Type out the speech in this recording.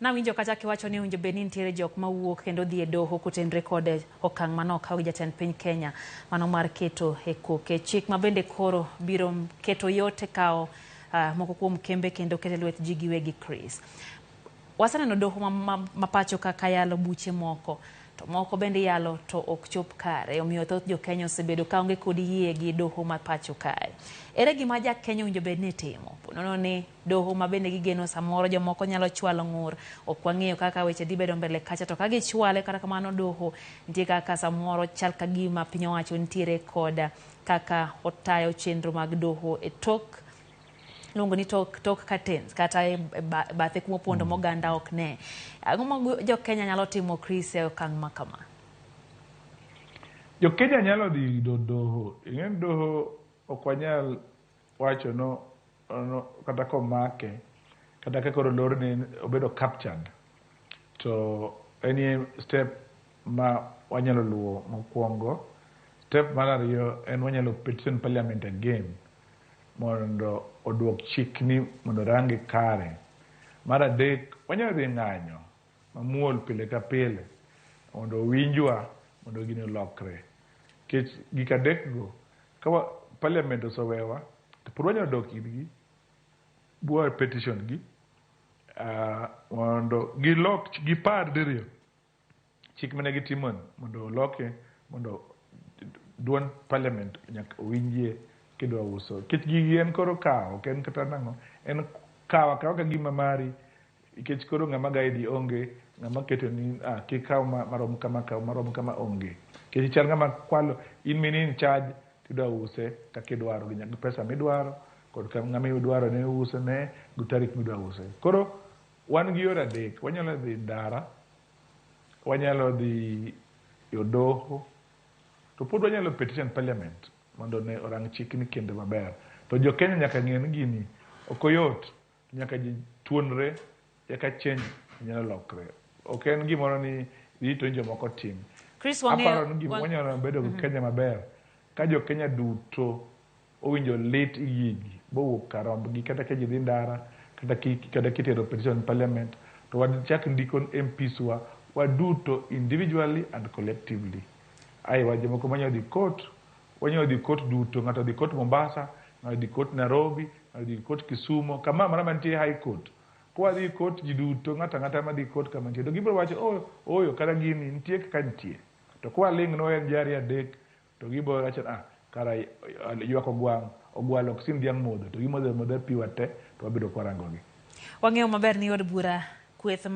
Nawinjo kacha kiwacho ni owinjo bed ni nitiere jok mawuok kendo dhi e doho kotenre kod okang' mane okaw gi jatend piny Kenya mano mar keto e koke chik ma bende koro biro keto yot e kawo moko kuom kembe kendo keto e lwet ji giwegi. Chris, waseneno doho ma pacho kaka yalo buche moko to moko bende yalo to ok chop kare, omiyo thoth jo Kenya osebedo kaonge kod yie gi doho ma pacho kae. Ere gima ja Kenya owinjo bed ni timo? Ponono ni doho ma bende gigeno samoro jomoko nyalo chwalo ng'ur, ok wang'eyo kaka weche dhi bedo mbele kacha, to ka gichwale kata kamano doho nitie kaka samoro chal ka gima piny owacho nitiere kod kaka otayo chenro mag doho e tok iluongo ni tok curtains kata e bathe kuma opondo moganda ok ne. Ang'o ma jo Kenya nyalo timo, Chris, e okang' ma kama? Jo Kenya nyalo dhi yudo doho. Ing'e ni doho ok wanyal wacho no kata komake kata ka koro olorne obedo captured to enie step ma wanyalo luwo mokwongo. Step mar ariyo en wanyalo petition parliament again mondo oduok chikni mondo orange kare. Mar adek wanyalo dhi ng'anyo mamuol pile ka pile mondo owinjwa mondo gini olokre. Nikech gik adek go ka parliament osewewa to pod wanyalo dok irgi bwa petition gi mondo gilok gipar diriyo chik mane gitimo ni mondo oloke mondo duond parliament nyaka owinjie kidwa uso. Nikech gigi en koro kawo ok en kata nang'o en kawo akawa ka gima mari nikech koro ng'ama guide onge ng'ama keto ni kik kaw marom kama kaw marom kama onge. Nikech chal ng'ama kwalo in mini in charge tidwa use kaka idwaro gi pesa midwaro kod ng'ama idwaro ni use ne gi tarik midwa use. Koro wan gi yore adek, wanyalo dhi ndara, wanyalo dhi e doho, to pod wanyalo petition parliament mondo ne orang chikni kendo maber. To jo Kenya nyaka ng'e ni gini ok oyot, nyaka ji tuonre eka change nyalo lokre. Ok en gimoro ni irito ni jomoko tim. Chris, wang'eyo Aparo ni gima wanyalo bedo go Kenya maber ka jo Kenya duto owinjo lit gigi bowuok kar rombgi kata ka ji dhi ndara kata kitero petition parliament to wachak ndiko MPs wa waduto individually and collectively. Aiwa jomoko manyalo dhi court, wanyalo dhi court duto, ng'ato dhi court Mombasa, ng'ato dhi court Nairobi, ng'ato dhi court Kisumo, kama amora mantie high court. Kwa dhi court ji duto, ng'ato ang'ata madhi court kama nitie, to gibiro wacho, oh, oyo kata gini nitie kaka nitie. To kwa ling' no en ji ariyo adek, to gibiro wacho, ah, kara ywak ogwang', ogwalo ok sim dhiang' modho, to gimodho amodha pi wa te, to wabedo kwarangogi. Wang'eyo maber ni od bura kweth